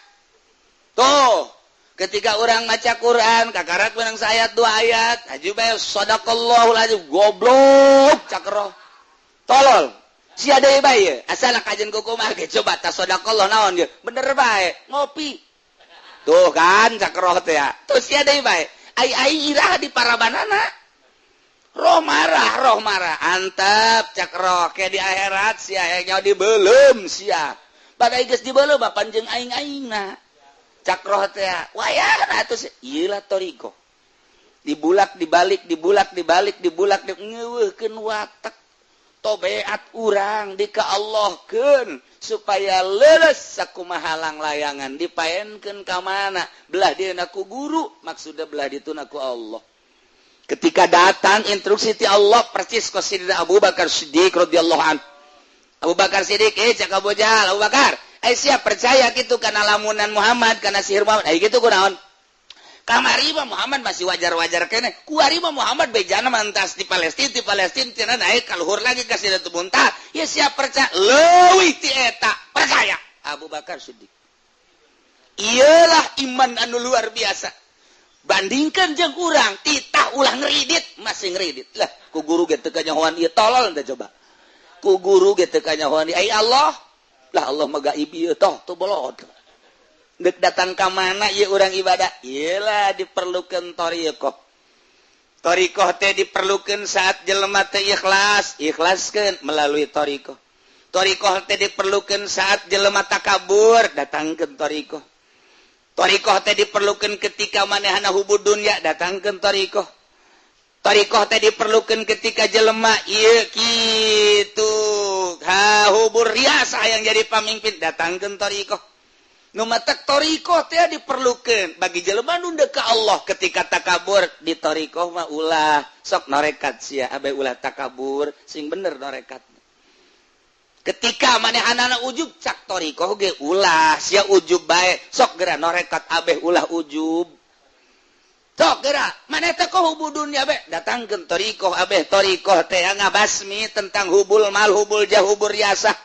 Tuh, ketika urang maca Quran kakarak menang saayat dua ayat, haji bae sadaqallahul azim goblok cak roh. Tolol. Sia deui bae asal kajen kukumaha ge coba ta sadaqallah naon ge bener bae ngopi. Tuh kan cak roh teh ya. Tuh sia deui bae. Ai ai iraha di parabanana. Roh marah antep cak roh ke di akhirat sia hayang nyawa dibeuleum sia. Badai geus dibeuleum mah panjeung aing-aingna. Cak roh teh wayahna atuh ieu lah thoriqoh. Dibulak dibalik dibulak dibalik dibulak ngeuweuhkeun watak tobeat urang di ka Allahkeun supaya leuleus sakumaha langlayangan dipaenkeun ka mana belah dieuna ku guru maksudna belah dituna ku Allah. Ketika datang instruksi ti Allah persis ka Sidina Abu Bakar Siddiq radhiyallahu an. Abu Bakar Siddiq cak Abu Jahal, Abu Bakar siap percaya gitu kana lamunan Muhammad kana sihir Muhammad gitu kunaon kamari mah Muhammad masih wajar-wajar kene kuari mah Muhammad bejana mantas di Palestina tina naik kaluhur lagi ka Sidratul Muntaha ya siap percaya leuwih ti eta percaya Abu Bakar Siddiq. Iyalah iman anu luar biasa bandingkan jeung urang titah ulah ngeridit masih ngeridit lah ku guru ge teu kanyahoan ieu tolol teh coba ku guru ge teu kanyahoan ai Allah lah Allah mah gaib ieu toh teu bolot. Dek datang ka mana ieu urang ibadah iyalah diperlukan thoriqoh. Thoriqoh teh diperlukan saat jelema teh ikhlas, ikhlaskeun melalui thoriqoh. Thoriqoh teh diperlukan saat jelema takabur, datangkeun thoriqoh. Thoriqoh teh diperlukan ketika manehna hubud dunya, datangkeun thoriqoh. Thoriqoh teh diperlukan ketika jelema ieu kitu ha hubur riasa yang jadi pamimpin, datangkeun thoriqoh. Nu matak thoriqoh teh diperlukan bagi jelema nu deuk ka Allah ketika takabur di thoriqoh mah ulah sok norekat sia abe ulah takabur sing bener norekat. Ketika manehanana ujub cak thoriqoh ge ulah sia ujub bae sok geura norekat abeh ulah ujub. Sok geura maneh teh hubu dunya be datangkeun thoriqoh abeh thoriqoh teh ngabasmi tentang hubul mal hubul jah hubur riasah.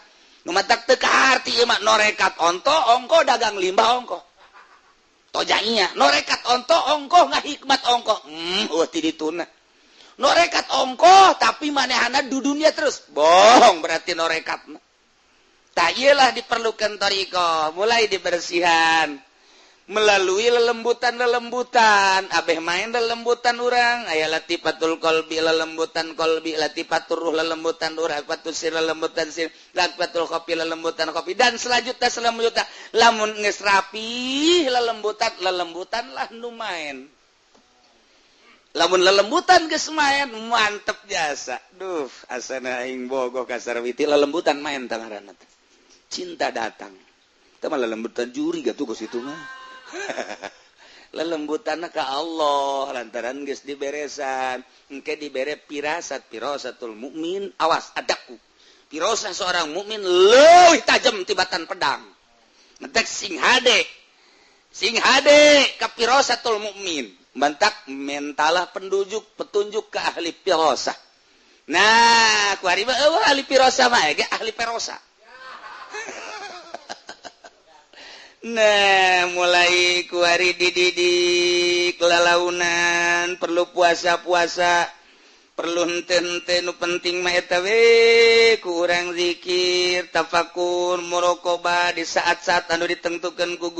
Nu matak teu kaharti ieu mah norekat onto ongko dagang limbah ongko. Tojainya norekat onto ongko ngahikmat ongko. Eueuh ti dituna. Norekat ongko tapi manehana du dunia terus. Bohong berarti norekatna. Tah ieu lah diperlukan thoriqoh, mulai dibersihan melalui lelembutan-lelembutan, abeh main lelembutan urang, aya latifatul qalbi lelembutan qalbi, latifatur ruh lelembutan ruh, latifatul sir lelembutan sir, latifatul kopi lelembutan kopi, dan selanjutnya selanjutnya lamun geus rapi lelembutan, lelembutan lah nu main. Lamun lelembutan geus main mantep jasa. Duh, asana aing bogoh ka Sarwiti lelembutan main tah ngaranna teh. Cinta datang. Teh mah lelembutan juri gatuh ka situ mah. Lelembutan ka Allah lantaran geus diberesan engke dibere pirasat pirasatul mukmin awas adaku pirasat seorang mukmin leuwih tajam tibatan pedang mentek sing hade ka pirasatul mukmin bentak mentalah pendujuk petunjuk ke ahli pirasah. Nah ku ari mah eueuh ahli pirasah mah ge ahli perosa. Nah mulai kuari dididik lalaunan perlu puasa-puasa perlu henteu-henteu nu penting mah eta we ku urang zikir tafakur muraqabah di saat-saat anu ditengtukeun ku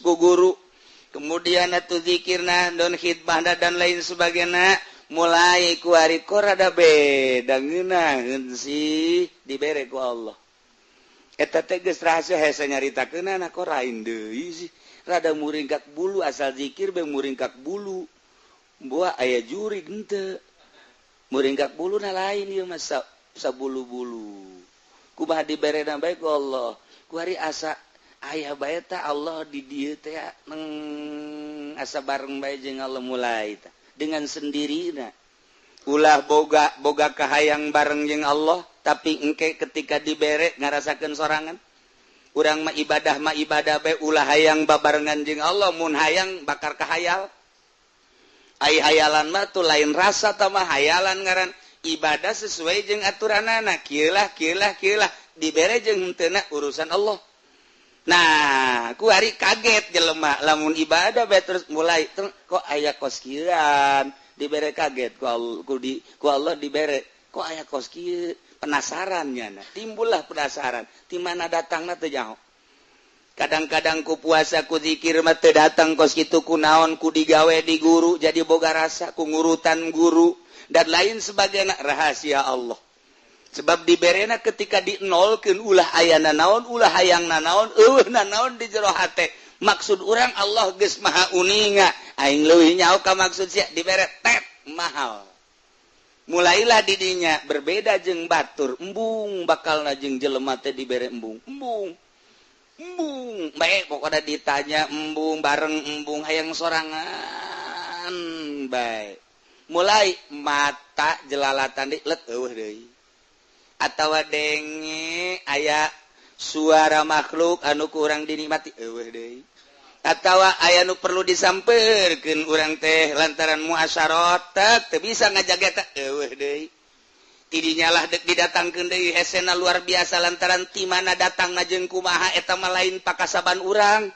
ku guru kemudian atuh zikirna don khidmahna dan lain sebagainya mulai kuari ku rada beda ngeunaheun sih dibere ku Allah. Eta teh geus rahasia hese nyaritakeunana kok rain deui sih rada muringkak bulu asal zikir be muringkak bulu buah aya jurig henteu muringkak bulu na lain ieu mah sabulu-bulu kumaha diberena bae ku Allah ku hari asa aya bae ta Allah di dieu teh asa bareng bae jeung Allah mulai ta dengan sendirina ulah boga kahayang bareng jeung Allah tapi engke ketika dibere ngarasakeun sorangan urang mah ibadah bae ulah hayang babarengan jeung Allah mun hayang bakar kahayal ai hayalan mah tuh lain rasa tah mah hayalan ngaran ibadah sesuai jeung aturanana kieu lah dibere jeung henteuna urusan Allah. Nah ku ari kaget jelema lamun ibadah bae terus mulai kok aya kos kieuan dibere kaget ku Allah dibere kok aya kos kieu penasarannya nah timbullah penasaran di mana datangna teu jauh. Kadang-kadang ku puasa ku zikir mah teu datang kos kitu ku naon ku digawe di guru jadi boga rasa ku ngurutan guru dan lain sebagainya rahasia Allah. Sebab diberena ketika dinolkeun ulah aya nanaon ulah hayang nanaon eueuh nanaon di jero hate Maksud urang Allah geus maha uninga, aing leuwih nyaho ka maksud sia dibere tet mahal. Mulailah didinya berbeda jeung batur, embung bakalna jeung jelema teh dibere embung. Embung. Embung, bae pokona ditanya embung bareng embung hayang sorangan bae. Mulai mata jelalatan di let eueuh deui. Atawa denge aya suara makhluk anu kurang dinikmati eueuh deui. Atawa aya nu perlu disampeurkeun urang teh lantaran muasyarot teu bisa ngajaga teh eueuh deui. Tidinya lah dek didatangkeun deui hesena luar biasa lantaran ti mana datangna jeung kumaha eta mah lain pakasaban urang.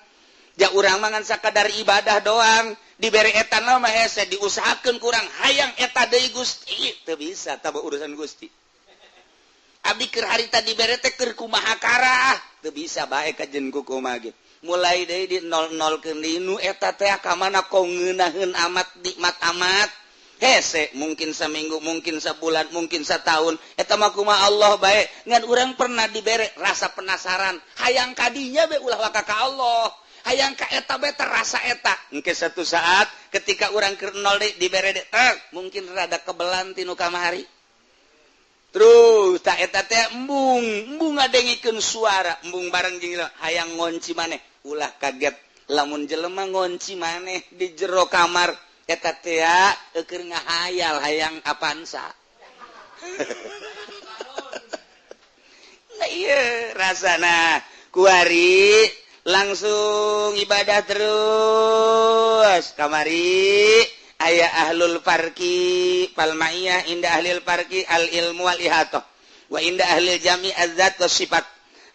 Ja urang mah ngan sakadar ibadah doang, dibere eta mah hese diusahakeun kurang hayang eta deui Gusti teu bisa tah urusan Gusti. Abdi keur harita dibere teh keur kumaha karah teu bisa bae kajen ku kumaha ge. Mulai deui di 00-keun deui nu eta teh ka mana kok ngeunaheun amat nikmat amat. Hese mungkin seminggu, mungkin sebulan, mungkin setahun eta mah kumaha Allah bae. Ngan urang pernah dibere rasa penasaran hayang kadinya bae ulah waka ka Allah. Hayang ka eta bae terasa eta. Engke satu saat ketika urang keur nol deui dibere deui mungkin rada kebelan tinu kamari. Terus tak eta teh embung, embung ngadengikeun suara, embung bareng jeung hayang ngonci maneh, ulah kaget lamun jelema ngonci maneh di jero kamar eta teh keur ngahayal hayang Avanza. Nah ieu rasana kuari langsung ibadah terus kamari aya ahlul parki palmaiyah inda ahlil parki al ilmu wal ihatoh wa inda ahlil jami azzat wa sifat.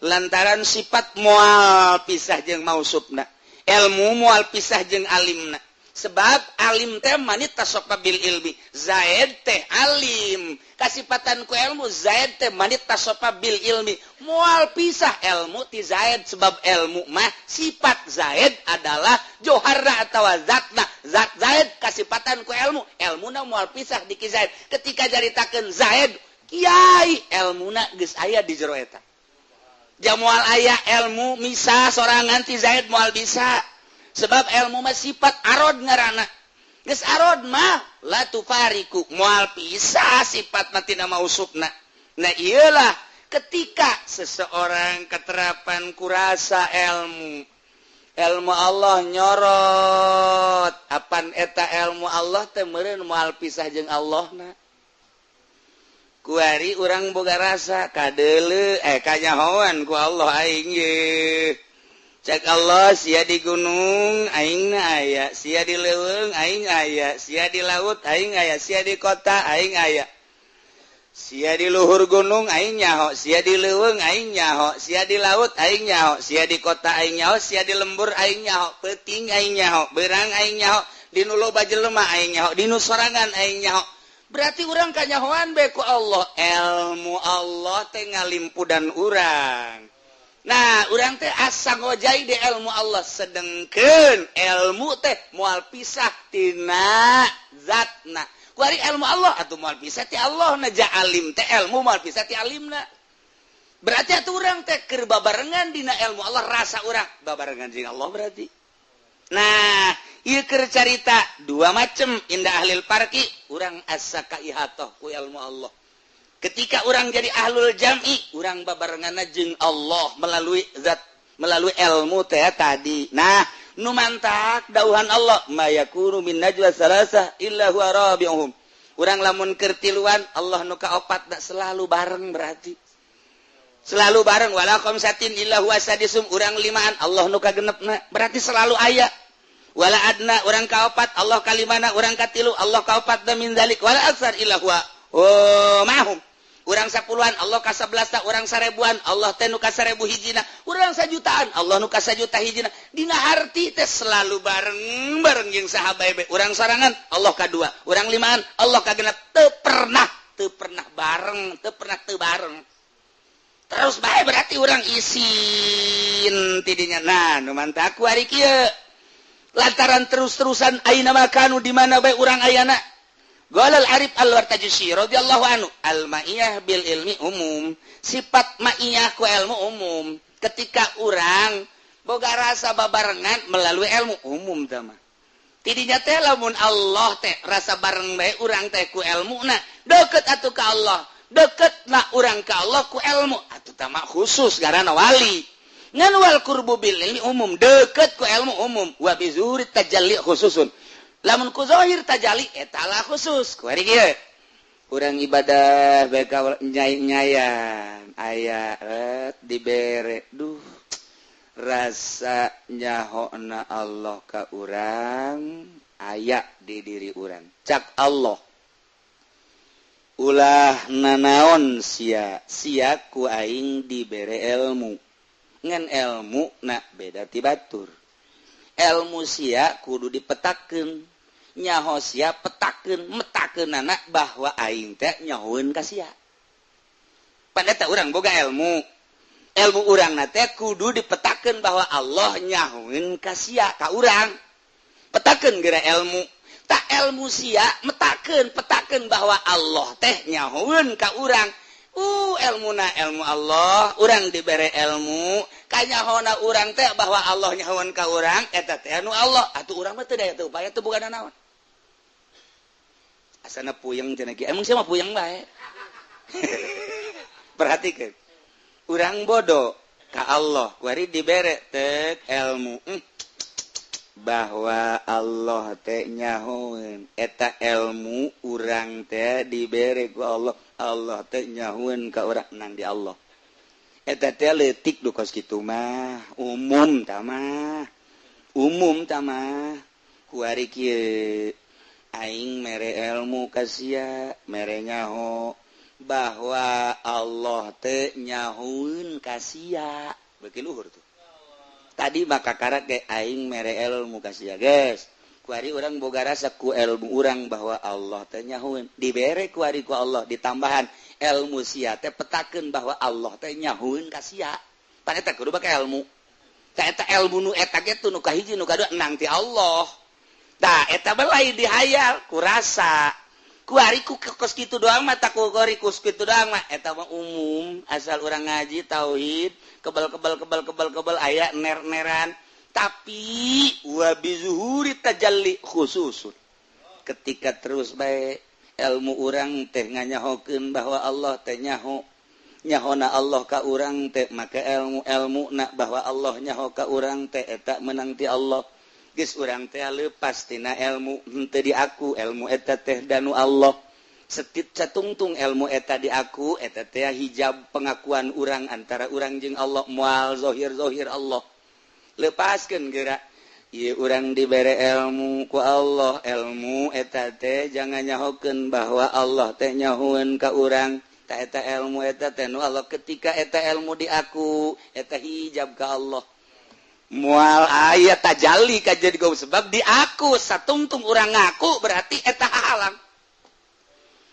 Lantaran sifat moal pisah jeung mausufna, ilmu moal pisah jeung alimna. Sebab alim teh manit tasofa bil ilmi, zaid teh alim kasipatan ku ilmu, zaid teh manit tasofa bil ilmi, moal pisah ilmu ti zaid sebab ilmu mah sifat zaid adalah joharna atawa zatna. Zat zaid kasipatan ku ilmu, ilmuna moal pisah di ki zaid. Ketika caritakeun zaid kiai, ilmuna geus aya di jero eta. Ja moal aya ilmu misah sorangan ti zaid moal bisa. Sebab ilmu mah sifat arod ngaranna. Geus arod mah la tufariku moal pisah sifat mah tina mausufna. Nah iyalah ketika seseorang keterapan kurasa ilmu, ilmu Allah nyorot apan eta ilmu Allah teh meureun moal pisah jeung Allahna. Kuari urang boga rasa kadeuleu kanyahoan ku Allah aing ye. Cek Allah sia di gunung aing aya, sia di leuweung aing aya, sia di laut aing aya, sia di kota aing aya. Sia di luhur gunung aing nyaho, sia di leuweung aing nyaho, sia di laut aing nyaho, sia di kota aing nyaho, sia di lembur aing nyaho, peuting aing nyaho, beurang aing nyaho, di nu loba jelema aing nyaho, di nu sorangan aing nyaho. Berarti urang kanyahoan bae ku Allah. Ilmu Allah teh ngalimpudan urang. Nah, urang teh asa ngojai di ilmu Allah, sedengkeun ilmu teh moal pisah tina zatna. Kuari ilmu Allah atuh moal pisah ti Allah na, ja alim teh ilmu moal pisah ti alimna. Berarti atuh urang teh keur babarengan dina ilmu Allah, rasa urang babarengan jeung Allah berarti. Nah, ieu keur carita dua macem inda ahlil parki, urang asa kaihatoh ku ilmu Allah. Ketika orang jadi ahlul jam'i, orang babarenganna jeung Allah melalui zat, melalui ilmu teh tadi. Nah, nu mantak dauhan Allah, ma yakunu min najwa salasah illa huwa rabi'uhum. Urang lamun keur tiluan, Allah nu kaopat da selalu bareng berarti. Selalu bareng wala khamsatin illa huwa sadisum, urang limaan Allah nu kagenepna, berarti selalu aya. Wala adna urang kaopat, Allah kalimana, urang katilu, Allah kaopat da min zalik wala aksar illa huwa oh mahum. Urang 10-an Allah ka 11, urang 1000-an Allah teh nu ka 1000 hijina, urang 1 jutaan Allah nu ka 1 juta hijina. Dina arti teh selalu bareng-bareng jeung saha bae bae. Urang sorangan Allah ka 2, urang 5-an Allah ka 6, teu pernah bareng, teu pernah teu bareng. Terus bae berarti urang isin tidinya. Nah, nu mantak ku ari kieu. Lantaran terus-terusan aina makanu di mana bae urang ayana. Qala al-Arif al-Wartajusi radhiyallahu anhu, al-ma'iyah bil ilmi umum. Sifat ma'iyah ku ilmu umum. Ketika urang Boga rasa babarengan melalui ilmu umum tah mah. Tidinya teh lamun Allah teh rasa bareng bae urang teh ku ilmuna, deket atuh ka Allah, deket na urang ka Allah ku ilmu atuh tah mah khusus garana wali. Ngan wal qurbu bil ilmi umum, deket ku ilmu umum, wa bi zuhuri tajalli khususun. Lamun ku zahir tajalli eta lah khusus. Ku ari kieu. Urang ibadah bae ka nyai-nyayan aya ret dibere duh rasa nyahona Allah ka urang aya di diri urang. Cak Allah ulah nanaon sia, sia ku aing dibere ilmu. Ngan ilmu na beda ti batur. Ilmu sia kudu dipetakeun, nyaho sia petakeun, metakeunana bahwa aing teh nyahoeun ka sia. Pan eta urang boga ilmu. Ilmu urang na teh kudu dipetakeun bahwa Allah nyahoeun ka sia ka urang. Petakeun geura ilmu. Tak ilmu sia metakeun, petakeun bahwa Allah teh nyahoeun ka urang. Ilmuna ilmu Allah, urang dibere ilmu, kanyahona urang teh bahwa Allah nyahoeun ka urang, eta teh anu Allah. Atuh urang mah teu daya teu upaya teu boga nanaon. Asana puyeng cenah kieu. Emang sia mah puyeng bae. Perhatikeun. Urang bodoh ka Allah, kuari dibere tek ilmu. Bahwa Allah teh nyahoeun, eta ilmu urang teh dibere ku Allah, Allah teh nyahoeun ka urang nang di Allah. Eta teh leutik du kos kitu mah, umum tah mah. Umum tah mah. Kuari kieu aing mere ilmu ka sia, mere nyaho bahwa Allah teh nyahoeun ka sia. Beuki luhur tuh. Tadi maka karak ge aing mere ilmu ka sia, guys. Kuari urang boga rasa ku ilmu urang bahwa Allah teh nyahoeun. Dibere kuari ku Allah ditambahan ilmu sia teh petakeun bahwa Allah teh nyahoeun ka sia. Pan eta kudu bake ilmu. Ta eta ilmu nu eta ge nu kahiji nu kadua nang ti Allah. Tah eta belai dihayal ku rasa. Kuari ku kos kitu doang mah tak kuari kos kitu doang mah eta mah umum asal urang ngaji tauhid kebal kebal kebal kebal kebal aya ner-neran tapi wa bizuhuri tajalli khususun ketika terus bae ilmu urang teh nganyahokeun bahwa Allah teh nyaho nyahona Allah ka urang teh maka ilmu-ilmu na bahwa Allah nyaho ka urang teh eta menang ti Allah. Geus urang teh leupas tina ilmu henteu diaku ilmu eta teh danu Allah. Setit catungtung ilmu eta diaku eta teh hijab pengakuan urang antara urang jeung Allah moal zahir-zahir Allah. Lepaskeun geura ieu urang dibere ilmu ku Allah, ilmu eta teh jangan nyahokeun bahwa Allah teh nyahoeun ka urang. Ta eta ilmu eta teh nu Allah ketika eta ilmu diaku eta hijab ka Allah. Mual aya tajalli ka jadi gau sebab di aku satungtung urang ngaku berarti eta halang.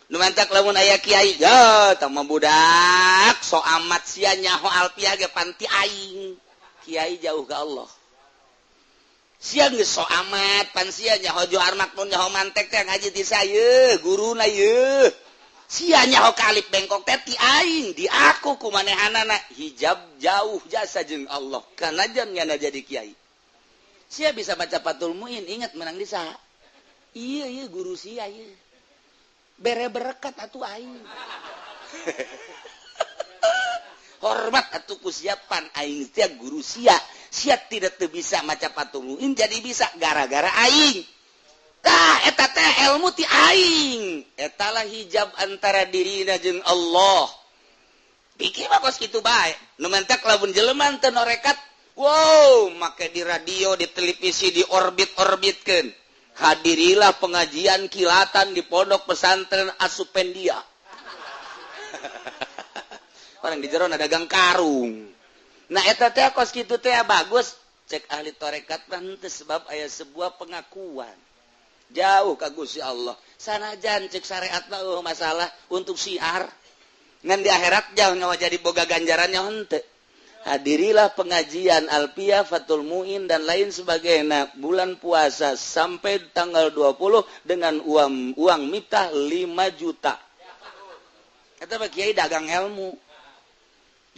Nu mantak lamun aya kiai, ya tah mah budak so amat sia nyaho alpia ge panti aing. Kiai jauh ka Allah. Sia geus so amat pan sia nyaho Johar Makmun nyaho mantek teh ngaji ti saye guruna ye. Sia nyaho kalip bengkok teh ti aing di aku ku manehanana hijab jauh jasa jeung Allah kanajan nyana jadi kiai. Sia bisa baca Fathul Muin ingat menang di saha? Iya iya guru sia ieu. Bere berkat atuh aing. Hormat atuh ku siapan aing sia guru sia. Sia tidak teu bisa maca Fathul Muin jadi bisa gara-gara aing. Tah eta teh ilmu ti aing. Eta lah hijab antara dirina jeung Allah. Pikir mah kos kitu bae. Nu mentak lamun jelema teu norekat, wow, make di radio, di televisi, di orbit-orbitkeun. Hadirilah pengajian kilatan di pondok pesantren Asupendia. Orang di jero dagang karung. Nah eta teh kos kitu teh bagus. Cek ahli tarekat mah henteu sebab aya sebuah pengakuan. Jauh ka Gusti Allah. Sanajan cek syariat mah masalah untuk siar. Ngan di akhirat jauh nyawa jadi boga ganjarannya henteu. Hadirilah pengajian Alpia, Fathul Muin dan lain sebagainya bulan puasa sampai tanggal 20 dengan uang miftah 5 juta. Eta mah kiai dagang ilmu.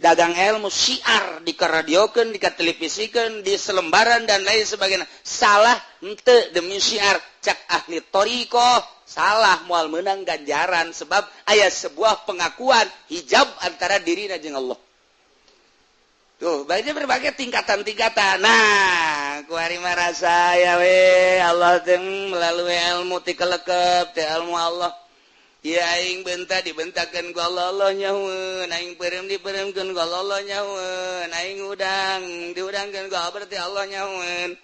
Dagang ilmu syiar dikaradiokeun, dikatelevisikan, di selembaran dan lain sebagainya. Salah henteu demi syiar? Cak ahli thoriqoh salah, moal menang ganjaran, sebab aya sebuah pengakuan hijab antara diri jeung Allah. Tuh, banyak berbagai tingkatan-tingkatan. Nah, kuari rasa ya we Allah teh melalui ilmu tikelekep teh ilmu Allah. Ya, aing bentak dibentakeun ku Allah, Allah nyahoeun. Aing peureum dipeureumkeun ku Allah, Allah nyahoeun. Aing udang diudangkeun ku Allah, berarti Allah nyahoeun.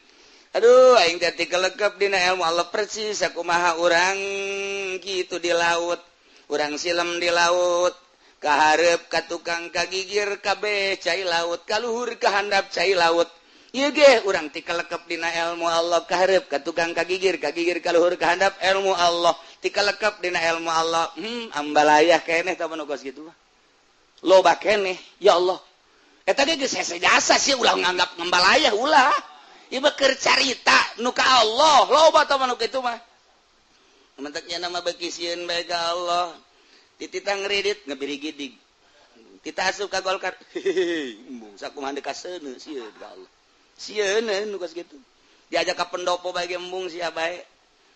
Aduh, aing teh tikelekep dina ilmu Allah persis sakumaha urang kitu di laut. Urang silem di laut, kaharep ka tukang kagigir kabeh cai laut, kaluhur kahandap cai laut. Ieu ge urang tikelekep dina ilmu Allah, kaharep ka tukang kagigir, kagigir kaluhur kahandap ilmu Allah, tikelekep dina ilmu Allah. Ambalayah keneh tah nu kos kitu mah, loba keneh. Ya Allah, eta ge geus hese jasa sih. Ulah nganggap ngambalayah, ulah. Ieu mah keur carita nu ka Allah. Loba tah nu kitu mah. Mentaknya nama beuki sieun bae ka Allah. Dititah ngredit, ngebirigidig. Kita asup ka Golkar, hehehe, embung sakumaha deuk kaseuneu, sieun ka Allah. Sieun nu kos kitu. Diajak ka pendopo bae ge embung sia bae.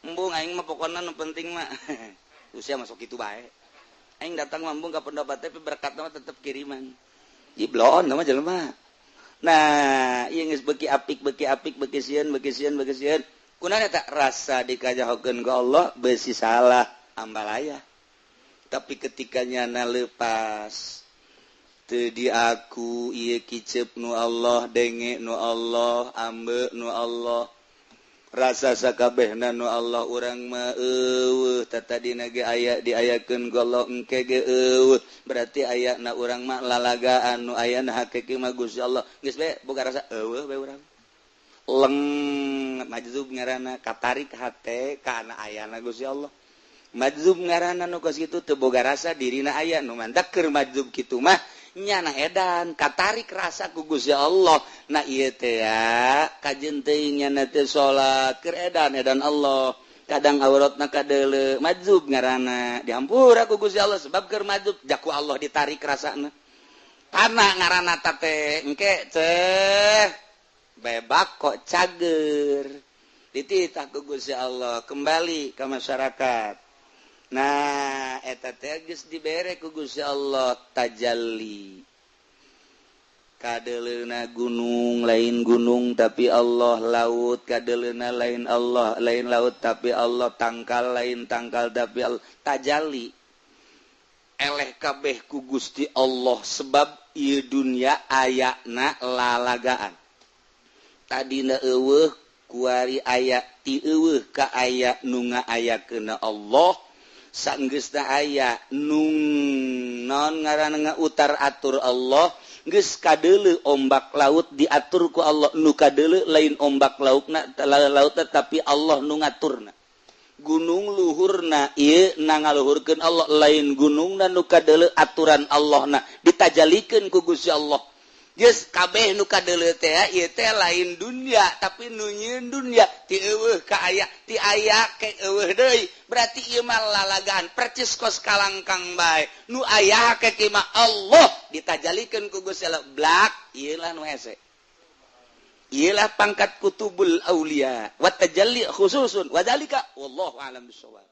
Embung aing mah, pokona nu penting mah usia masuk kitu bae. Aing datang mah embung ka pendopo, tapi berkat mah tetep kiriman. Ih, bloon mah jelema. Nah, ieu geus beuki apik, beuki apik, beuki sieun, beuki sieun, beuki sieun. Kunaon eta rasa dikajahokeun ku Allah beusi salah ambalaya. Tapi ketika nyana lepas teu diaku, ieu kicep nu Allah, denge nu Allah, ambe nu Allah, rasa sakabehna nu Allah. Urang mah euweuh, tatadina ge aya, diayakeun ku Allah, engke ge euweuh. Berarti ayana urang mah lalagaan, nu ayana hakiki mah Gusti Allah. Geus bae boga rasa euweuh bae urang leng. Majzub ngaranna, katarik hate kana ayana Gusti Allah. Majzub ngaranna nu kos kitu, teu boga rasa dirina aya. Nu mantak keur majzub kitu mah nyana edan, katarik rasa ku Gusti Allah. Nah, ieu teh ya kajeun teuing nyana teh salat keur edan edan Allah, kadang auratna kadeuleu. Majzub ngaranna, dihampura ku Gusti Allah sebab keur majzub, jaku Allah ditarik rasana. Tanah ngaranna teh engke teh bebak kok cager, dititah ku Gusti Allah kembali ke masyarakat. Nah, eta teh geus dibere ku Gusti Allah tajalli. Kadeleuna gunung lain gunung tapi Allah, laut kadeleuna lain Allah, lain laut tapi Allah, tangkal lain tangkal tapi Allah. Tajalli eleh kabeh ku Gusti Allah, sebab ieu dunya ayana lalagaan. Tadina euweuh, kuari aya, ti euweuh ka aya, nu ngaayakeunna Allah. Sanggeusna aya, nung non ngaranna utar atur Allah. Geus kadeuleu ombak laut diatur ku Allah, nu kadeuleu lain ombak lautna laut tapi Allah nu ngaturna. Gunung luhurna ieu na ngaluhurkeun Allah, lain gunungna nu kadeuleu, aturan Allahna ditajalikeun ku Gusti Allah. Geus kabeh nu kadeuleu teh ieu teh lain dunya tapi nu nyieun dunya. Ti euweuh ka aya, ti aya ke euweuh deui. Berarti ieu mah lalagaan percis kos kalangkang bae, nu aya hakiki mah Allah, ditajalikeun ku Gusti Allah. Blak, ieu lah nu hese. Ieu lah pangkat kutubul aulia wa tajalli khususun wa dzalika wallahu a'lam bissawab.